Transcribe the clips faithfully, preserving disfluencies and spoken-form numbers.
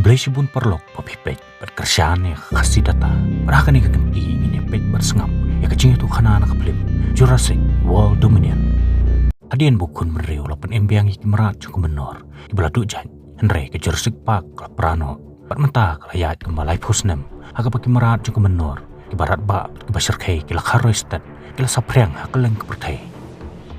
Khublei shibun paralok ba phi peit bad kyrshan ïa ka Khasi Data. Bad ha kane ka kynti ngin ïa peit bad sngap ïa ka jingïathuhkhana na ka phlim Jurassic World Dominion. Hadien ba u khun bynriew u la pynim biang ïa ki mrad jong ka mynnor kiba la duh jait, hynrei ka Jurassic Park ka la pra noh. Bad mynta ka la ïaid kumba laiphew snem ha kaba ki mrad jong ka mynnor, kiba radbah bad kiba shyrkhei, ki la kharoi stet, ki la saphriang ha kylleng ka pyrthei.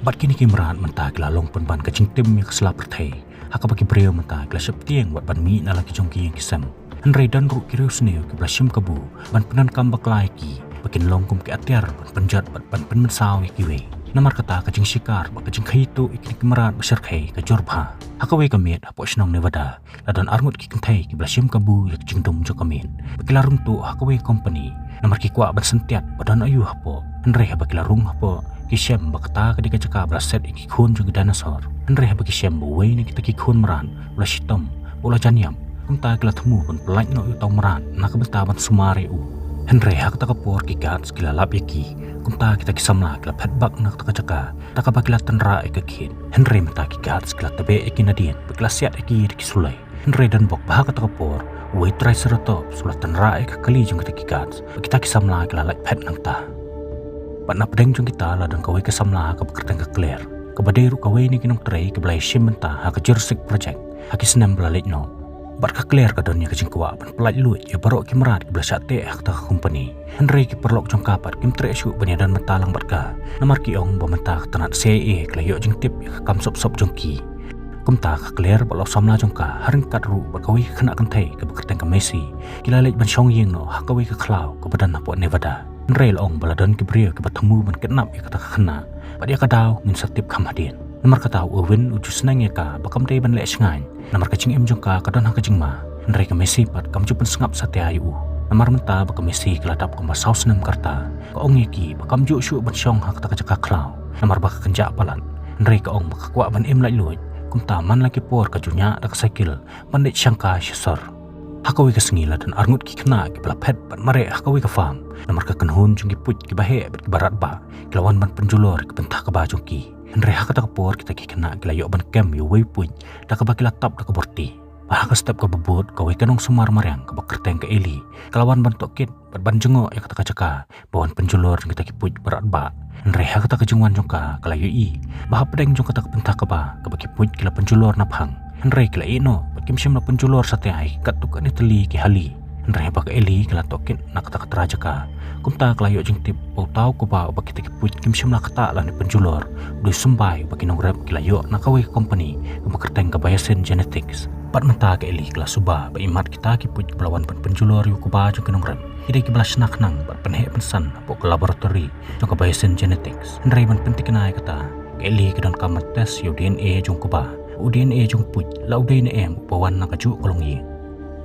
Bad kine ki mrad mynta ki la long pynban ka jingtim ïa ka sla pyrthei, ha kaba ki briew mynta ki la sheptieng wat ban mih na la ki jong ki ïing ki sem. Hynrei don ruh ki riewsniew kiba la shim kabu ban pyndonkam bakla ïa ki ba kin long kum ki atiar ban pynjot bad ban pynmynsaw ïa kiwei. Namar kata ka jingshikar bad ka jingkhaïi tuh ïa kine ki mrad ba shyrkhei ka jur bha. Ha kawei ka miet hapoh shnong Nevada, la don arngut ki kynthei kiba la shim kabu ïa ka jingdum jong ka miet ba ki la rung tuh ha kawei ka kompani. Namar ki kwah ban syntiat ba don aïu hapoh. Hynrei haba ki la rung hapoh, ki shem ba kata ka dei ka jaka ba la set ïa ki khun jong ki dinosaur. Hynrei haba ki shem ba uwei na kita ki khun mrad u la shitom, u la jan ïap, kumta ki la thmu ban pyllait noh ïa uta u mrad na ka bynta ban sumar ïa u. Hynrei ha kata ka por ki guards ki la lap ïa ki, kumta kita ki samla ki la phet bak na kata ka jaka da kaba ki la tynrah ïa ka gate. Hynrei mynta ki guards ki la tebeh ïa ki nadien bad ki la siat ïa ki da ki suloi. Hynrei don bok ba ha kata ka por uwei u triceratops u la tynrah ïa ka kali jong kita ki guards bad kita ki samla ki la lait phet nangta. Bad na pdeng jong kita la don kawei ka samla kaba kyrteng ka Claire, kaba dei ruh kawei na ki nongtrei kiba la ïashim bynta ha ka Jurassic Project ha ki snem ba la leit noh. Bad ka Claire ka don ïa ka jingkwah ban pyllait luid ïa baroh ki mrad kiba la shah teh ha kata ka kompani. Hynrei ki paralok jong ka pat kim treh shuh ban ïadon bynta lang bad ka, namar ki ong ba mynta ka tnat C I A ka la ïoh jingtip ïa ka kam sop sop jong ki. Kumta ka Claire bad la u samla jong ka, ha ryngkat ruh bad kawei ka khynnah kynthei kaba kyrteng ka Macy, ki la leit ban shong ïing noh ha kawei ka khlaw kaba don hapoh Nevada. Hynrei la ong ba la don ki briew kiba thmu ban kidnap ïa kata ka khynnah, bad ïa ka daw ngin sa tip kham hadien. Namar kata u Owen u ju sneng ïa ka ba kam dei ban leh shngaiñ, namar ka jingim jong ka ka don ha ka jingma. Hynrei ka Macy pat kam ju pynsngap satia ïa u. Namar mynta ba ka Macy ka la dap kumba saw snem ka rta, ka ong ïa ki ba kam juh shuh ban shong ha kata ka jaka khlaw, namar ba ka kynjah palat. Hynrei ka ong ba ka kwah ban im laitluid, kumta man la ki por ka ju ñiah da ka cycle ban leit shangkai sha sor. Ha kawei ka sngi la don arngut ki khynnah kiba la phet bad mareh ha kawei ka farm. Namar ka kynhun jong ki puit kiba heh bad kiba radbah ki la wan ban pynjulor ïa ka bynta kba jong ki. Hynrei ha kata ka por kita ki khynnah ki la ïoh ban kem ïa uwei u puit da kaba ki la tap da ka borti. Bad ha ka step kaba bud kawei ka nongsumar mariang kaba kyrteng ka Ellie ka la wan ban tohkit bad ban jngoh ïa kata ka jaka ba wan pynjulor jong kita ki puit ba radbah. Hynrei ha kata ka jingwan jong ka, ka la ïohi ba hapdeng jong kata ka bynta kba kaba ki puit ki la pynjulor naphang, hynrei ki la ïeh noh bad kim shym la pynjulor satia ïa ki katto katne tylli ki hali. Hynrei haba ka Ellie ka la tohkit na kata ka tra jaka, kumta ka la ïoh jingtip ba uta u kba uba kita ki puit kim shym la ktah lane pynjulor u dei u symbai uba ki nongrep ki la ïoh na kawei ka kompani kaba kyrteng ka Biosyn Genetics. Bad mynta ka Ellie ka la suba ba imat kita ki puit kiba la wan ban pynjulor ïa u kba jong ki nongrep, ki dei kiba la shna khnang bad pynheh pynsan hapoh ka laboratory jong ka Biosyn Genetics. Hynrei ban pynthikna ïa kata, ka Ellie ka donkam ban test ïa u D N A jong u kba, u D N A jong u puit, la u dei ne em uba wan na kajuh ka longïing.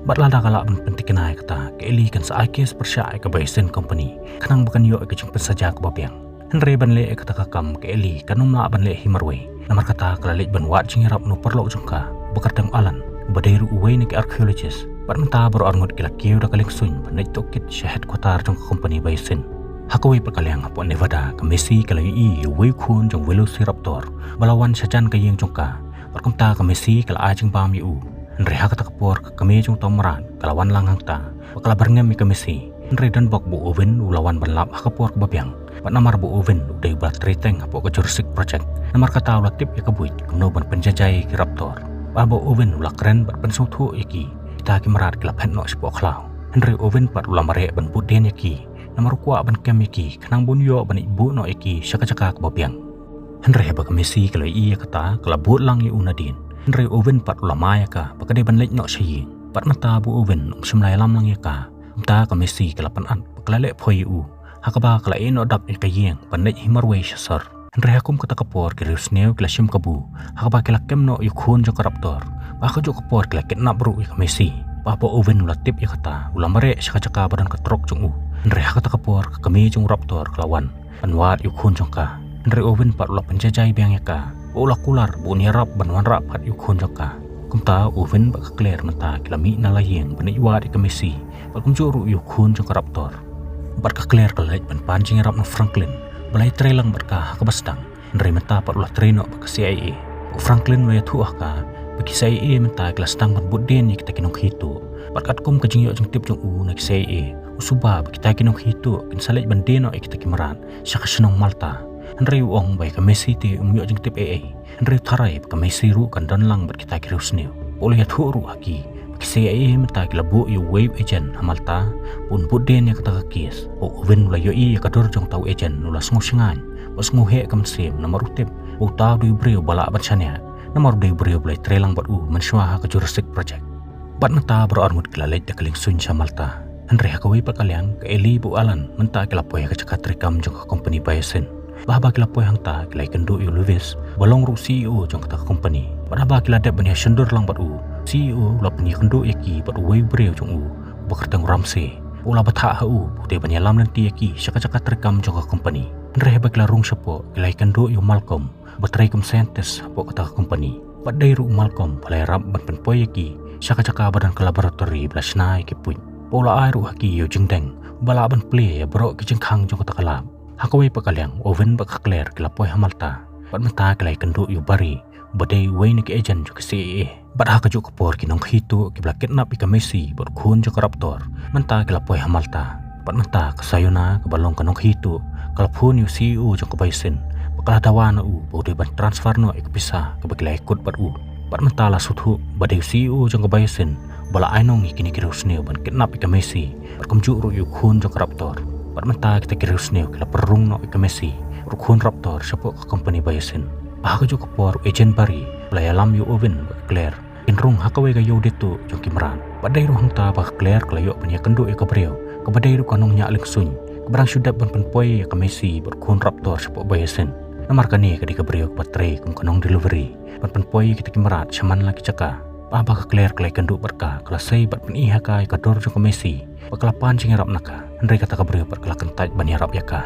Bad lada ka lah ban pynthikna ïa kata, ka Ellie kan sa ai case pyrshah ïa ka Biosyn Company khnang ba kan ïoh ïa ka jingpynsaja kaba biang. Hynrei ban leh ïa kata ka kam ka Ellie kan ym lah ban leh hi marwei. Namar kata ka la leit ban wad jingïarap na u paralok jong ka uba kyrteng u Alan, uba dei ruh uwei na ki archaeologist. Bad mynta baroh arngut ki la kiew da ka liengsuiñ ban leit tohkit sha headquarter jong ka kompani Biosyn. Ha kawei pat ka liang hapoh Nevada, ka Macy ka la ïohi ïa uwei u khun jong u velociraptor ba la wan shajan ka ïing jong ka. Bad kumta ka Macy ka la ai jingbam ïa u. Hynrei ha kata ka por ka kmie jong uta u mrad ka la wan lang hangta bad ka la byrngem ïa ka Macy. Hynrei don bok ba u Owen u la wan ban lap ha ka por kaba biang. Bad namar ba u Owen u dei uba la trei teng hapoh ka Jurassic Project, namar kata u la tip ïa ka buit kumno ban pynjaijai ïa ki raptor. Bad ba u Owen u la kren bad pynsngewthuh ïa ki, kita ki mrad ki la phet noh shapoh khlaw. Hynrei u Owen pat u la mareh ban bud dien ïa ki, namar u kwah ban kem ïa ki khnang ba un ïoh ban ïeh buh noh ïa ki sha ka jaka kaba biang. Hynrei haba ka Macy ka la ïohi ïa kata ka la bud lang ïa u nadien. Hynrei u Owen pat u la mai ïa ka ba ka dei ban leit noh sha ïing. Bad mynta ba u Owen um shym la ïalam lang ïa ka, mynta ka Macy ka la pynat ba ka la leh phoi ïa u, ha kaba ka la ïeh noh dak ïa ka ïing ban leit hi marwei sha sor. Hynrei ha kum kata ka por ki riewsniew ki la shim kabu, ha kaba ki la kem noh ïa u khun jong ka raptor. Bad ha kajuh ka por ki la kidnap ruh ïa ka Macy. Bad haba u Owen u la tip ïa kata, u la mareh sha ka jaka ba don ka trok jong u. Hynrei ha kata ka por ka kmie jong u raptor ka la wan ban wad ïa u khun jong ka. Hynrei u Owen pat u la pynjaijai biang ïa ka bad u la kular ba un ïarap ban wanrah pat ïa u khun jong ka. Kumta u Owen bad ka Claire mynta ki la mih na la ïing ban leit wad ïa ka Macy bad kumjuh ruh ïa u khun jong ka raptor. Bad ka Claire ka la leit ban pan jingïarap na u Franklin ba la ïatrei lang bad ka ha kaba sdang. Hynrei mynta pat u la trei noh bad ka C I A. U Franklin u la ïathuh ha ka Ba ki C I A mynta ki la sdang ban bud dien ïa kita ki nongkhie tuh. Bad katkum ka jingïoh jingtip jong u na ki C I A, u suba ba kita ki nongkhie tuh kin sa leit ban die noh ïa kita ki mrad sha ka shnong Malta. Hynrei u ong ba ïa ka Macy te um ïoh jingtip ei ei. Hynrei u tharai ba ka Macy ruh kan don lang bad kita ki riewsniew. Bad u la ïathuh ruh ha ki ba ki C I A mynta ki la buh ïa uwei u agent ha Malta ba un bud dien ïa kata ka kes. Bad u Owen u la ïohi ïa ka dur jong uta u agent, u la sngew shngaiñ bad sngew heh ka mynsiem namar u tip ba uta u dei u briew ba lah ban shaniah, namar u dei u briew ba la ïatrei lang bad u mynshuwa ha ka Jurassic Project. Bad mynta baroh arngut ki la leit da ka liengsuiñ sha Malta. Hynrei ha kawei pat ka liang, ka Ellie bad u Alan mynta ki la poi ha ka jaka treikam jong ka kompani Biosyn. Bad haba ki la poi hangta, ki la ïakynduh ïa u Lewis ba long ruh C E O jong kata ka kompani. Bad haba ki la dep ban ïashondur lang bad u, C E O u la pynïakynduh ïa ki bad uwei u briew jong u ba kyrteng u Ramsey. Bad u la bthah ha u ba u dei ban ïalam lynti ïa ki sha ka jaka treikam jong ka kompani. Hynrei haba ki la rung shapoh, ki la ïakynduh ïa u Malcolm ba trei kum scientist hapoh kata ka kompani. Bad dei ruh u Malcolm ba la ïarap ban pynpoi ïa ki sha ka jaka ba don ka laboratory ba la shna ïa ki puit. Bad u la ai ruh ha ki ïa u jingdeng ba lah ban plie ïa baroh ki jingkhang jong kata ka lab. Ha kawei pat ka liang, u Owen bad ka Claire ki la poi ha Malta. Bad mynta ki la ïakynduh ïa u Barry ba dei uwei na ki agent jong ka C I A. Bad ha kajuh ka por ki nongkhie tuh kiba la kidnap ïa ka Macy bad u khun jong ka Raptor mynta ki la poi ha Malta. Bad mynta ka Sayona kaba long ka nongkhie tuh ka la phone ïa u C E O jong ka Biosyn bad ka la dawa na u ba u dei ban transfer noh ïa ka pisa kaba ki la ïakut bad u. Bad mynta la sngewthuh ba dei u C E O jong ka Biosyn ba la ainong ïa kine ki riewsniew ban kidnap ïa ka Macy bad kumjuh ruh ïa u khun jong ka Raptor. Bad mynta kita ki riewsniew ki la pynrung noh ïa ka Macy bad u khun Raptor shapoh ka kompani Biosyn. Bad ha kajuh ka por u agent Barry ba la ïalam ïa u Owen bad ka Claire kin rung ha kawei ka ïew die tuh jong ki mrad. Bad dei ruh hangta ba ka Claire ka la ïoh ban ïakynduh ïa ka briew kaba dei ruh ka nongñiah liengsuiñ kaba dang shu dep ban pynpoi ïa ka Macy bad u khun Raptor shapoh Biosyn. Namar kane ka dei ka briew kaba trei kum ka nong delivery ban pynpoi ïa kita ki mrad sha man la ki jaka. Bad haba ka Claire ka la ïakynduh bad ka, ka la sei bad pyni ha ka ïa ka dur jong ka Macy bad ka la pan jingïarap na ka. Hynrei kata ka briew pat ka la kyntait ban ïarap ïa ka.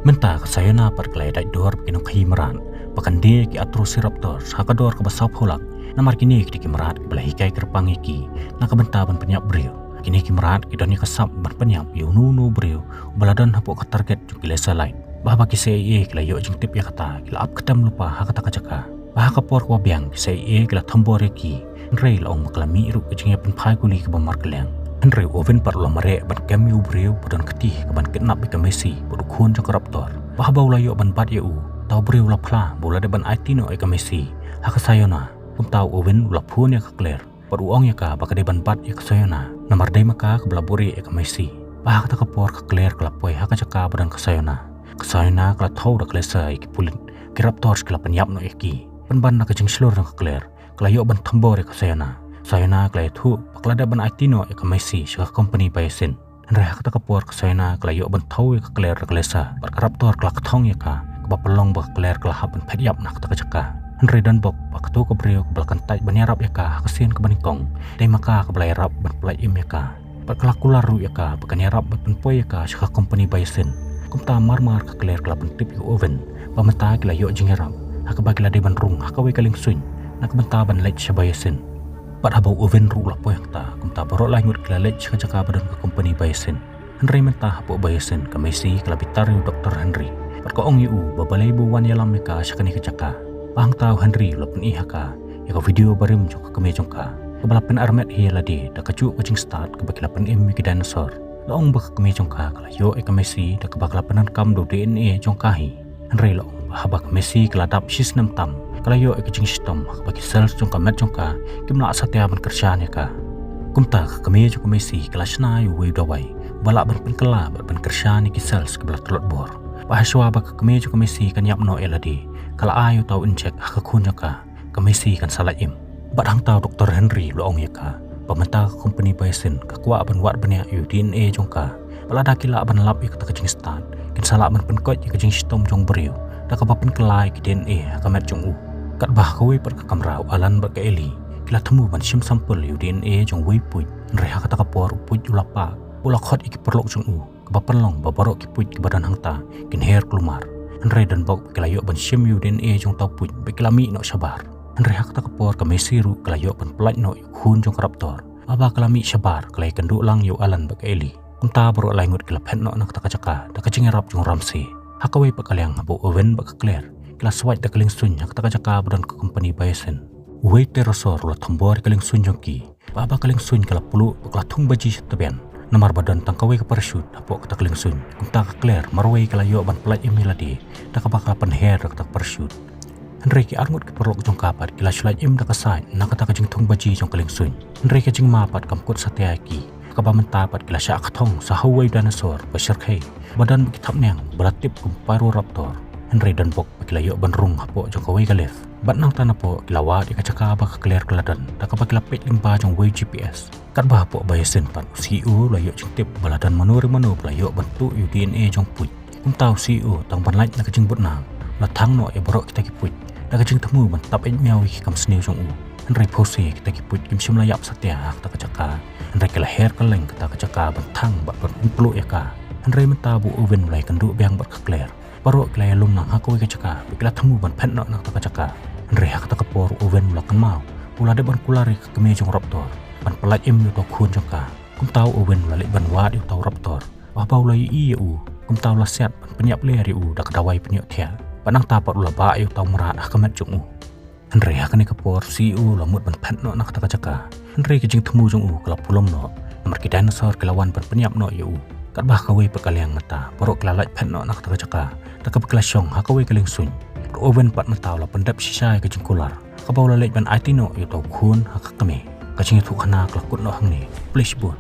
Mynta ka Sayona pat ka la ïadait dur bad ki nongkhie mrad ba kan die ïa ki Atrociraptors ha ka dor kaba sawphew lak. Namar kine ki dei ki mrad kiba la hikai kyrpang ïa ki na ka bynta ban pynïap briew. Kine ki mrad ki don ïa ka sap ban pynïap ïa uno uno u briew uba la don hapoh ka target jong ki laser light. Bad haba ki C I A ki la ïoh jingtip ïa kata, ki la ap ktem lypa ha kata ka jaka. Bad ha ka por kaba biang ki C I A ki la thombor ïa ki. Hynrei la ong ba ka la mih ruh ka jingïapynphai kuli kaba markylliang. Hynrei u Owen pat u la mareh ban kem ïa u briew ba don kti ha kaban kidnap ïa ka Macy bad u khun jong ka Raptor. Bad haba u la ïoh ban bat ïa u, uta u briew u la phla ba u la dep ban aiti noh ïa ka Macy ha ka Sayona. Kumta u Owen u la phone ïa ka Claire bad u ong ïa ka ba ka dei ban bat ïa ka Sayona, namar dei ma ka kaba la buhrieh ïa ka Macy. Bad ha kata ka por ka Claire ka la poi ha ka jaka ba don ka Sayona. Ka Sayona ka la thew da ka laser ïa ki pulit. Ki Raptors ki la pynïap noh ïa ki. Pynban na ka jingshlur jong ka Claire, ka la ïoh ban thombor ïa ka Sayona. Sayona ka la ïathuh ba ka la dep ban aiti noh ïa ka Macy sha ka kompani Biosyn. Hynrei ha kata ka por ka Sayona ka la ïoh ban thew ïa ka Claire da ka laser bad ka Raptor ka la kthong ïa ka, kaba pynlong ba ka Claire ka la hap ban phet ïap na kata ka jaka. Hynrei don bok ba kato ka briew kaba la kyntait ban ïarap ïa ka ha ka sien kaba nyngkong, dei ma ka kaba la ïarap ban pyllait im ïa ka. Bad ka la kular ruh ïa ka ba kan ïarap ban pynpoi ïa ka sha ka kompani Biosyn. Kumta mar mar ka Claire ka la pyntip ïa u Owen ba mynta ki la ïoh jingïarap ha kaba ki la dei ban rung ha kawei ka liengsuiñ na ka bynta ban leit sha Biosyn. Bad haba u Owen ruh u la poi hangta, kumta baroh lai ngut ki la leit sha ka jaka ba don ka kompani Biosyn. Hynrei mynta hapoh Biosyn ka Macy ka la bitar ïa u Doktor Henry bad ka ong ïa u ba balei ba u wan ïalam ïa ka sha kane ka jaka. Bad hangta u Henry u la pyni ha ka ïa ka video barim jong ka kmie jong ka, kaba la pynarmet hi ïa lade da kajuh ka jingstad kaba ki la pynim ïa ki dinosaur. La ong ba ka kmie jong ka ka la ïoh ïa ka Macy da kaba ka la pyndonkam da u D N A jong ka hi. Hynrei la ong ba haba ka Macy ka la dap shi snem tam, ka la ïoh ïa ka jingshitom ha kaba ki cells jong ka met jong ka kim lah satia ban kyrshan ïa ka. Kumta ka kmie jong ka Macy ka la shna ïa uwei u dawai ba lah ban pynkylla bad ban kyrshan ïa ki cells kiba la tlot bor. Bad hashwa ba ka kmie jong ka Macy kan ïap noh ïa lade, ka la ai ïa uta u injek ha ka khun jong ka, ka Macy kan sa lait im. Bad hangta u Doktor Henry u la ong ïa ka ba mynta ka kompani Biosyn ka kwah ban wad bniah ïa u D N A jong ka. Bad lada ki lah ban lap ïa kata ka jingstad, kin sa lah ban pynkoit ïa ka jingshitom jong u briew da kaba pynkylla ïa ki D N A ha ka met jong u. Katba ha kawei pat ka kamra u Alan bad ka Ellie ki la thmu ban shim sample ïa u D N A jong uwei u puit. Hynrei ha kata ka por u puit u la pah, u la khot ïa ki paralok jong u, kaba pynlong ba baroh ki puit kiba don hangta kin her kulmar. Hynrei don bok ba ki la ïoh ban shim ïa u D N A jong uta u puit bad ki la mih noh shabar. Hynrei ha kata ka por ka Macy ruh ka la ïoh ban pyllait noh ïa u khun jong ka Raptor. Haba ka la mih shabar ka la ïakynduh lang ïa u Alan bad ka Ellie. Kumta baroh lai ngut ki la phet noh na kata ka jaka da ka jingïarap jong u Ramsey. Ha kawei pat ka liang haba u Owen bad ka Claire ki la swait da ka liengsuiñ ha kata ka jaka ba don ka kompani Biosyn. Uwei pterosaur u la thombor ïa ka liengsuiñ jong ki. Bad haba ka liengsuiñ ka la pluh bad ka la thung baji sha tbian. Namar ba don tang kawei ka parachute hapoh kata ka liengsuiñ. Kumta ka Claire marwei ka la ïoh ban pyllait im ïa lade da kaba ka la pynher da kata ka parachute. Hynrei ki arngut ki paralok jong ka pat ki la shu lait im da ka sait na kata ka jingthung baji jong ka liengsuiñ. Hynrei ka jingma pat kam kut satia ïa ki. Kaba mynta pat ki la shah kthong sha uwei u dinosaur ba shyrkhei ba don bad ki thapniang ba la tip kum Pyroraptor. Hynrei don bok ba ki la ïoh ban rung hapoh jong kawei ka lift. Bad nangta napoh ki la wad ïa ka jaka ba ka Claire ka la don da kaba ki la peit lyngba jong uwei u G P S. Katba hapoh ba ïaseng pat u C E O u la ïoh jingtip ba la don mano re mano ba la ïoh ban tuh ïa u D N A jong puit. Kumta u C E O tang ban lait na ka jingbud nam u la thang noh ïa baroh kita ki puit da ka jingthmu ban tap eit miaw ïa ki kam sniew jong u. Hynrei phewse kita ki puit kim shym la ïap satia ha kata ka jaka. Hynrei ki la her kylleng kata ka jaka ban thang bad ban pynpluh ïa ka. Hynrei mynta ba u Owen u la ïakynduh biang bad ka Claire, baroh ki la ïalum lang ha kawei ka jaka bad ki la thmu ban phet noh na kata ka jaka. Hynrei ha kata ka por u Owen u la kynmaw ba u la dep ban kular ïa ka kmie jong u raptor ban pyllait im ïa uta u khun jong ka. Kumta u Owen u la leit ban wad ïa uta u raptor. Bad haba u la ïohi ïa u, kumta u la siat ban pynïap ler ïa u da ka dawai pynïohthiah. Bad nangta pat u la bah ïa uta u mrad ha ka met jong u. Hynrei ha kane ka por u C E O u la mut ban phet noh na kata ka jaka. Hynrei ka jingthmu jong u ka la pulom noh namar ki dinosaur ki la wan ban pynïap noh ïa u. Katba ha kawei pat ka liang mynta baroh ki la lait phet noh na kata ka jaka da kaba ki la shong ha kawei ka liengsuiñ. Bad u Owen pat mynta u la pyndep shisha ïa ka jingkular. Kaba u la leit ban aiti noh ïa uta u khun ha ka kmie. Ka jingïathuhkhana ka la kut noh hangne. Plie shibun.